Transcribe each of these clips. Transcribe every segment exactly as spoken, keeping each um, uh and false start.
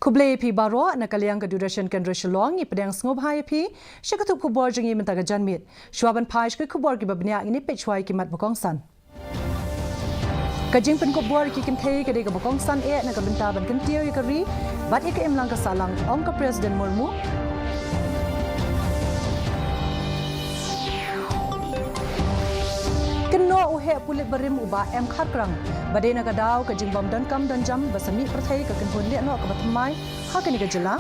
Khublei ïa phi baroh, na ka liang ka Doordarshan Kendra Shillong, ngi pdiang sngewbha ïa phi sha ka tup khubor jong ngi mynta ka janmiet. Shuwa ban phai sha ki khubor kiba bniah, ngin ïa peit shuwa ïa ki mat ba kongsan. Ka jingpynkup bor ïa ki kynthei ka dei kaba kongsan eh na ka bynta ban kyntiew ïa ka ri bad ïa ka imlang ka sahlang, ong ka President Murmu. Kynnoh u heh pulit barim u Bah M Kharkrang ba dei na ka daw ka jingbym donkam donjam ba sa mih pyrthei ka kynhun lehnoh kaba thymmai ha kane ka jylla.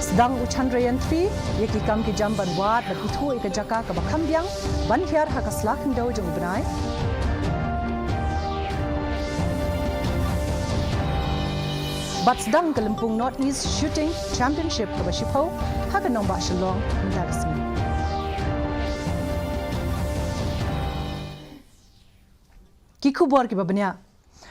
Sdang u Chandrayaan three ïa ki kam ki jam ban wad bad ithuh ïa ka jaka kaba kham biang ban hiar ha ka sla khyndew jong u bnai. Bad sdang ka lympung North East Shooting Championship kaba shiphew ha ka nongbah Shillong mynta ka sngi. Ki khubor kiba bniah.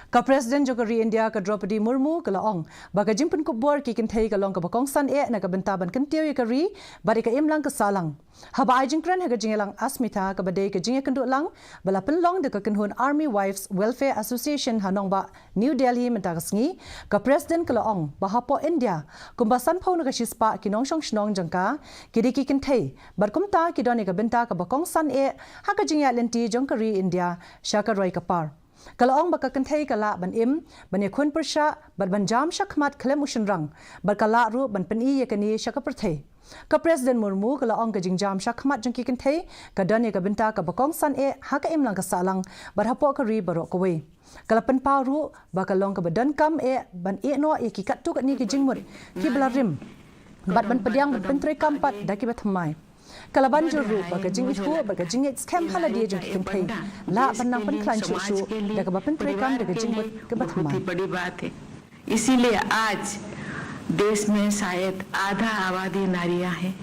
Ka President jong ka ri India ka Droupadi Murmu ka la ong ba ka jingpynkup bor ki kynthei ka long kaba kongsan eh na ka bynta ban kyntiew ïa ka ri bad ïa ka imlang ka sahlang. Haba ai jingkren ha ka jingïalang Asmitha kaba dei ka jingïakynduh lang ba la pynlong da ka kynhun Army Wives Welfare Association ha nongbah New Delhi mynta ka sngi, ka President ka la ong ba hapoh India kumba sanphew na ka shispah ki nongshong shnong jong ka ki dei ki kynthei bad kumta ki don ïa ka bynta kaba kongsan eh ha ka jingïaid lynti jong ka ri India sha ka roi ka par. Ka la ong ba ka kynthei ka lah ban im, ban ïakhun pyrshah bad ban jam shakhmat khlem u shynrang bad ka lah ruh ban pyni ïa kane sha ka pyrthei. Ka President Murmu ka la ong ka jingjam shakhmat jong ki kynthei ka don ïa ka bynta kaba kongsan eh ha ka imlang ka sahlang bad hapoh ka ri baroh kawei. Ka la pynpaw ruh ba ka long kaba donkam eh ban ïehnoh ïa ki katto katne ki jingmut kiba la rim bad ban pdiang ban pyntreikam pat da kiba thymmai. Ka la ban jur ruh ba ka jingithuh bad ka jingngeit skhem ha lade jong ki kynthei lah ban nang pynkhlaiñ shuh shuh da kaba pyntreikam da ka jingmut kaba thymmai. इसीलिए आज देश में शायद आधा आबादी नारियां हैं।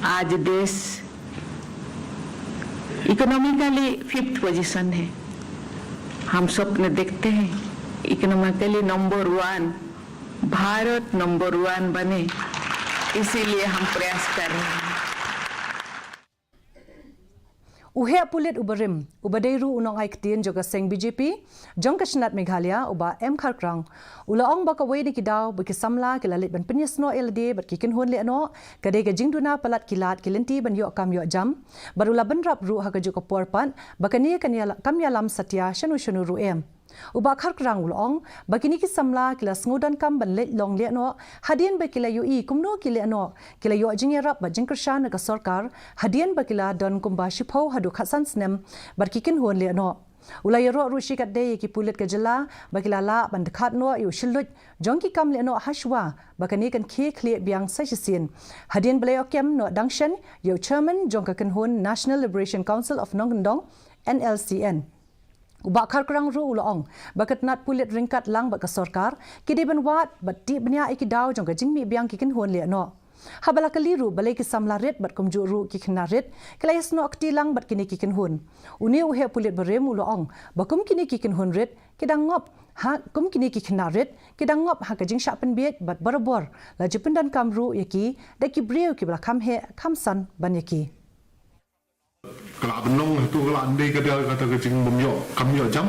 आज देश इकोनॉमिकली फिफ्थ पोजीशन है। हम स्वप्न देखते हैं इकोनॉमिकली नंबर वन, भारत नंबर वन बने, इसीलिए हम प्रयास कर रहे हैं। U heh pulit uba rim, uba dei ruh u nongai ktien jong ka seng B J P jong ka shnat Meghalaya, u Bah M Kharkrang, u la ong ba kawei na ki daw ba ki samla ki la leit ban pynïasnoh ïa lade bad ki kynhun lehnoh ka dei ka jingduna palat ki lad ki lynti ban ïoh kam ïoh jam, bad u la bynrap ruh ha kajuh ka por pat ba kane kan ïa la-, kam ïalam satia shano shano ruh em. U Bah Kharkrang u la ong ba kine ki samla ki la sngewdonkam ban leit long lehnoh hadien ba ki la ïohi kumno ki lehnoh ki la ïoh jingïarap bad jingkyrshan na ka sorkar hadien ba ki la don kumba shiphew haduh khatsan snem bad ki kynhun lehnoh. U la ïaroh ruh shikatdei ïa ki pulit ka jylla ba ki la lah ban dkhat noh ïa u shylluid jong ki kam lehnoh hashwa ba kane kan khie khlieh biang sa shisien hadien ba la ïoh kem noh dang shen ïa u chairman jong ka kynhun National Liberation Council of Nongkyndong, N L C N. U Bah Kharkrang ruh u la ong ba ka tnat pulit ryngkat lang bad ka sorkar ki dei ban wad bad tih bniah ïa ki daw jong ka jingmih biang ki kynhun lehnoh. Haba la kylli ruh balei ki samla rit bad kumjuh ruh ki khynnah rit ki la ïasnoh kti lang bad kine ki kynhun, une u heh pulit barim u la ong ba kum kine ki kynhun rit ki dang ngop ha, kum kine ki khynnah rit ki dang ngop ha ka jingshah pynbieit bad barabor la ju pyndonkam ruh ïa ki da ki briew kiba la kham heh kham san ban ïa ki. Ka lah ban long hato ka lah ban dei ka da kata ka jingbym ïoh kam ïoh jam.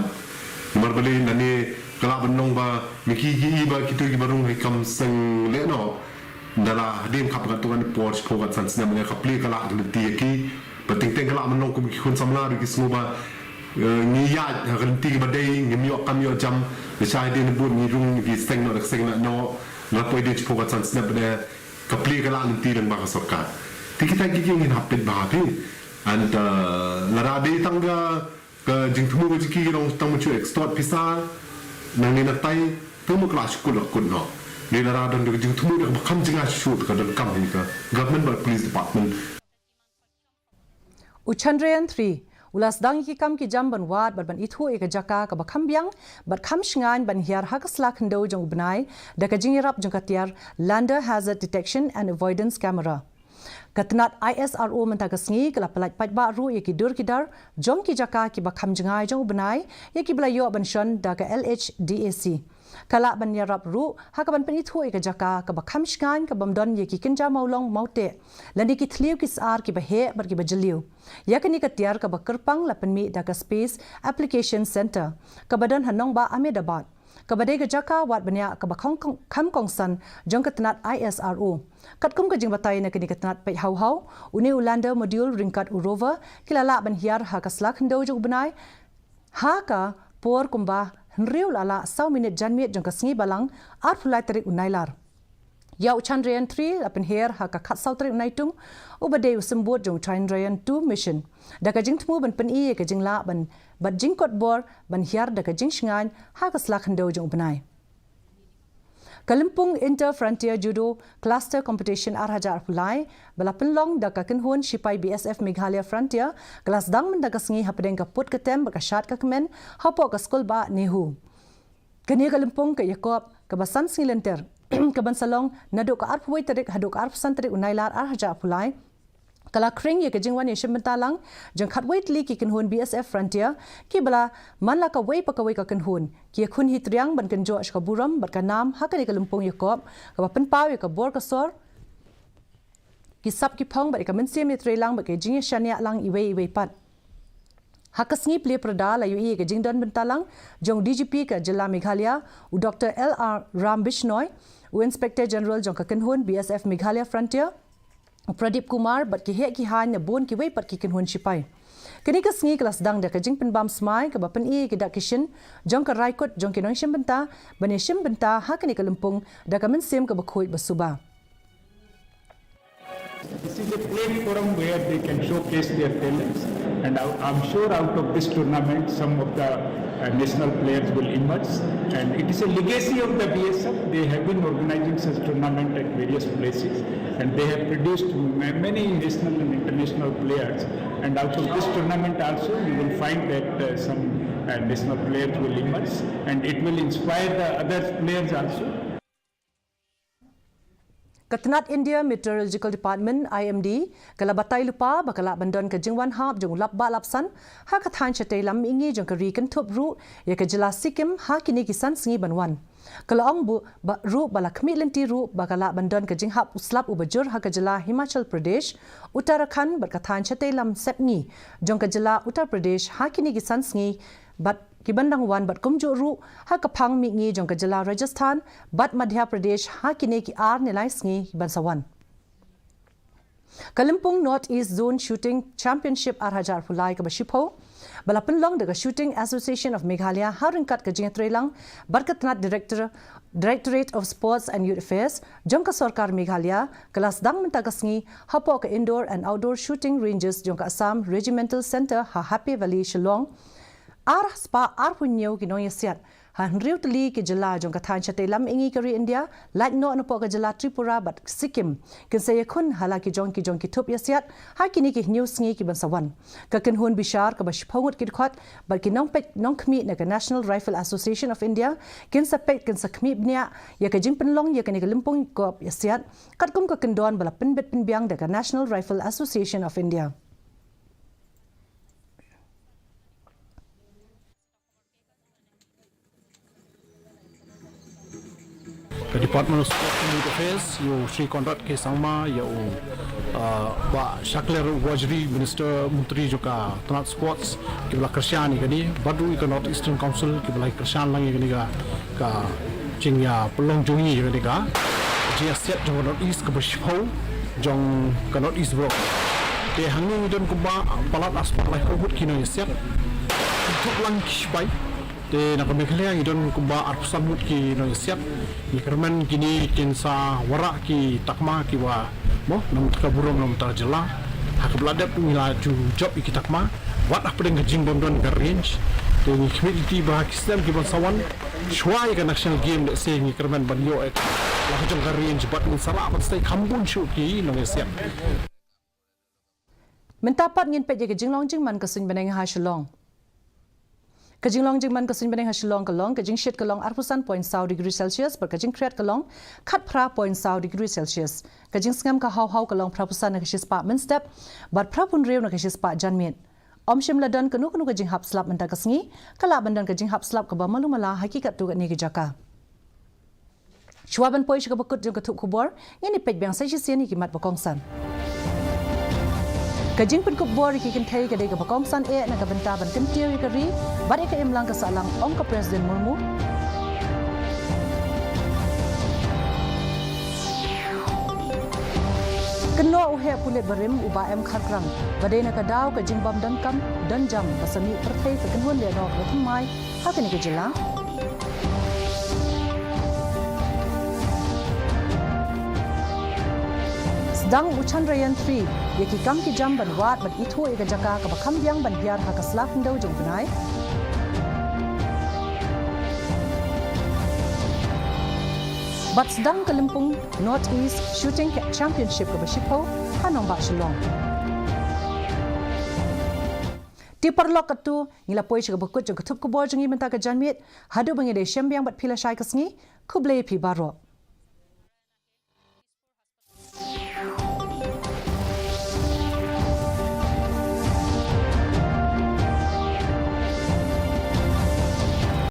Namar balei lane ka lah ban long ba ngi ki, ki i ba kito kiba rung ha ki kam seng lehnoh, ynda la hadien khap katto katne por shiphew khatsan snem, ynda ka plie ka lad ka lynti ïa ki. Ba teng teng ka lah ban long kum ki khun samla ruh ki sngew ba, eh, ngi ïaid ha ka lynti kaba dei, ngim ïoh kam ïoh jam. Lashai hadien bun ngi rung ngi seng noh da ka seng lehnoh, la poi hadien shiphew khatsan snem ba dei ka plie ka lad lynti lyngba ka sorkar. Te kita ki, ki ngin hap peit bha phi. And, uh, lada dei tang ka, ka jingthmu ka jong ki ki long tang mynta extort pisa, nangne nangtai, tang ma ka la shu kut la kut noh. Dei lada don ka jingthmu da kaba kham jngai shuh shuh, ka donkam hi ka government bad police department. U Chandrayaan three u la sdang ïa ki kam ki jam ban wad bad ban ithuh ïa ka jaka kaba kham biang bad kham shngaiñ ban hiar ha ka sla khyndew jong u bnai da ka jingïarap jong ka tiar Lander Hazard Detection and Avoidance Camera. Ka tnat I S R O mynta ka sngi ka la pyllait paidbah ruh ïa ki dur ki dar jong ki jaka kiba kham jngai jong u bnai ïa kiba la ïoh ban shon da ka L H D A C. Ka lah ban ïarap ruh ha kaban pynithuh ïa ka jaka kaba kham shngaiñ, kabym don ïa ki kynja mawlong mawteh lane ki thliew ki sar kiba heh bad kiba jylliew. Ïa kane ka tiar kaba kyrpang la pynmih da ka Space Application Centre kaba don ha nongbah Ahmedabad, kaba dei ka jaka wad bniah kaba kham kongsan jong ka tnat I S R O. Katkum ka jingbatai na kane ka tnat peit haw haw, une u lander module ryngkat u rover ki la lah ban hiar ha ka sla khyndew jong u bnai ha ka por kumba hynriew la lah saw minit janmiet jong ka sngi Balang, arphew lai tarik u Nailar. Ïa u Chandrayaan three la pynher ha ka khatsaw tarik u Naitung, uba dei u symbud jong u Chandrayaan two mission, da ka jingthmu ban pyni ïa ka jinglah ban bad jingkot bor ban hiar da ka jingshngaiñ ha ka sla khyndew jong u bnai. Ka lympung Inter Frontier Judo Cluster Competition ar hajar arphew lai, ba la pynlong da ka kynhun shipai B S F Meghalaya Frontier, ka la sdang mynta ka sngi hapdeng ka put ka tem bad ka shad ka kmen hapoh ka skulbah NEHU. Kane ka lympung ka ïakop kaba san sngi lynter, kaban sa long naduh ka arphew wei tarik haduh ka arphew san tarik u Nailar ar hajar arphew lai, ka la khring ïa ka jingwan ïashim bynta lang jong khatwei tylli ki kynhun B S F Frontier, kiba la man la kawei pa kawei ka kynhun ki ïakhun hi triang ban kynjoh sha ka burom bad ka nam ha kane ka lympung ïakop, kaba pynpaw ïa ka bor ka sor, ki sap ki phong bad ïa ka mynsiem ïatreilang bad ka jingïashaniah lang iwei iwei pat. Ha ka sngi plie pyrda la ïohi ïa ka jingdon bynta lang jong D G P ka jylla Meghalaya, u Doctor L R Ram Bishnoi, u Inspector General jong ka kynhun B S F Meghalaya Frontier, u Pradeep Kumar bad ki heh ki haiñ na bun kiwei pat ki kynhun shipai. Kane ka sngi ka la sdang da ka jingpynbam smai kaba pyni ïa ki dak ki shin jong ka rai kut jong ki nongshim bynta ban ïashim bynta ha kane ka lympung da ka mynsiem kaba khuid ba suba. This is a platform where they can showcase their talents, and I- I'm sure out of this tournament, some of the uh, national players will emerge. And it is a legacy of the B S F. They have been organizing such tournament at various places, and they have produced ma- many national and international players. And out of this tournament also, you will find that uh, some uh, national players will emerge, and it will inspire the other players also. Ka tnat India Meteorological Department, I M D, ka la batai lypa ba ka lah ban don ka jingwan hap jong u lapbah lapsan ha ka thaiñ shatei lam mihngi jong ka ri, kynthup ruh ïa ka jylla Sikkim ha kine ki san sngi ban wan. Ka la ong ruh ba la khmih lynti ruh ba ka lah ban don ka jinghap u slap uba jur ha ka jylla Himachal Pradesh, Uttarakhand bad ka thaiñ shatei lam sepngi jong ka jylla Uttar Pradesh ha kine ki san sngi bad ki ban dang wan, bad kumjuh ruh ha ka phang mihngi jong ka jylla Rajasthan bad Madhya Pradesh ha kine ki ar ne lai sngi ban sa wan. Ka lympung North East Zone Shooting Championship ar hajar arphew lai kaba shiphew, ba la pynlong da ka Shooting Association of Meghalaya ha ryngkat ka jingïatreilang bad ka tnat Director- Directorate of Sports and Youth Affairs jong ka sorkar Meghalaya, ka la sdang mynta ka sngi hapoh ka Indoor and Outdoor Shooting Ranges jong ka Assam Regimental Centre ha Happy Valley, Shillong. Ar spah arphew hynñiew ki nongïasiat ha hynriew tylli ki jylla jong ka thaiñ shatei lam mihngi ka ri India, lait noh napoh ka jylla Tripura bad Sikkim, kin sa ïakhun ha la ki jong ki jong ki thup ïasiat ha kine ki hynñiew sngi ki ban sa wan. Ka kynhun bishar kaba shiphew ngut ki dkhot bad ki nongpeit nongkhmih na ka National Rifle Association of India kin sa peit, kin sa khmih bniah ïa ka jingpynlong ïa kane ka lympung ïakop ïasiat, katkum ka kyndon ba la pynbit pynbiang da ka National Rifle Association of India. Ka Department of Sports and Youth Affairs, ïa u Shri Conrad K Sangma, ïa u, ah, Bah Shakliar Warjri, Minister Myntri jong ka tnat Sports, kiba la kyrshan ïa kane, bad ruh ïa ka North Eastern Council, kiba la kyrshan lang ïa kane ka, ka jingïapynlong jong ngi ïa kane ka jingïasiat jong ka North East kaba shiphew jong ka North East baroh. Te hangne ngi don kumba palat ar spah laiphew ngut ki nongïasiat, kynthup lang ki shipai. Te na ka Meghalaya ngi don kumba arphew san ngut ki nongïasiat. Ngi kyrmen kine kin sa wanrah ki takma kiba, mo, na ka bynta ka burom na ka bynta ka jylla. Ha kaba la dep ngi la ju jop ïa ki takma wat hapdeng ka jingbym don ka range. Te ngi khmih lynti ba ha ki snem ki ban sa wan, shuwa ïa ka National Game, lehse ngi kyrmen ban ïoh ïa la ka jong ka range bad ngin sa lah ban stay kham bun shuh ki nongïasiat. Mynta pat ngin peit ïa ka jinglong jingman ka suiñ bneng ha Shillong. Ka jinglong jingman ka suiñ bneng ha Shillong ka long, ka jingshit ka long arphew san point saw degree Celsius bad ka jingkhriat ka long khatphra point saw degree Celsius. Ka jingsngem ka haw haw ka long phraphew san na ka shispah mynstep bad phraphew hynriew na ka shispah janmiet. Ym shym la don kano kano ka jinghap slap mynta ka sngi, ka lah ban don ka jinghap slap kaba malu mala ha ki katto katne ki jaka. Shuwa ban poi sha kaba kut jong ka thup khubor, ngin ïa peit biang sa shisien ïa ki mat ba kongsan. Ka jingpynkup bor ïa ki kynthei ka dei kaba kongsan eh na ka bynta ban kyntiew ïa ka ri bad ïa ka imlang ka sahlang, ong ka President Murmu. Kynnoh u heh pulit barim u Bah M Kharkrang ba dei na ka daw ka jingbym donkam donjam ba sa mih pyrthei ka kynhun lehnoh kaba thymmai ha kane ka jylla. Sdang u Chandrayaan three ïa ki kam ki jam ban wad bad ithuh ïa ka jaka kaba kham biang ban hiar ha ka sla khyndew jong u bnai. Bad sdang ka lympung North East Shooting Championship kaba shiphew ha nongbah Shillong. Te paralok, katto ngi la poi sha kaba kut jong ka thup khubor jong ngi mynta ka janmiet. Haduh ba ngin ïa shem biang bad phi lashai ka sngi, khublei ïa phi baroh.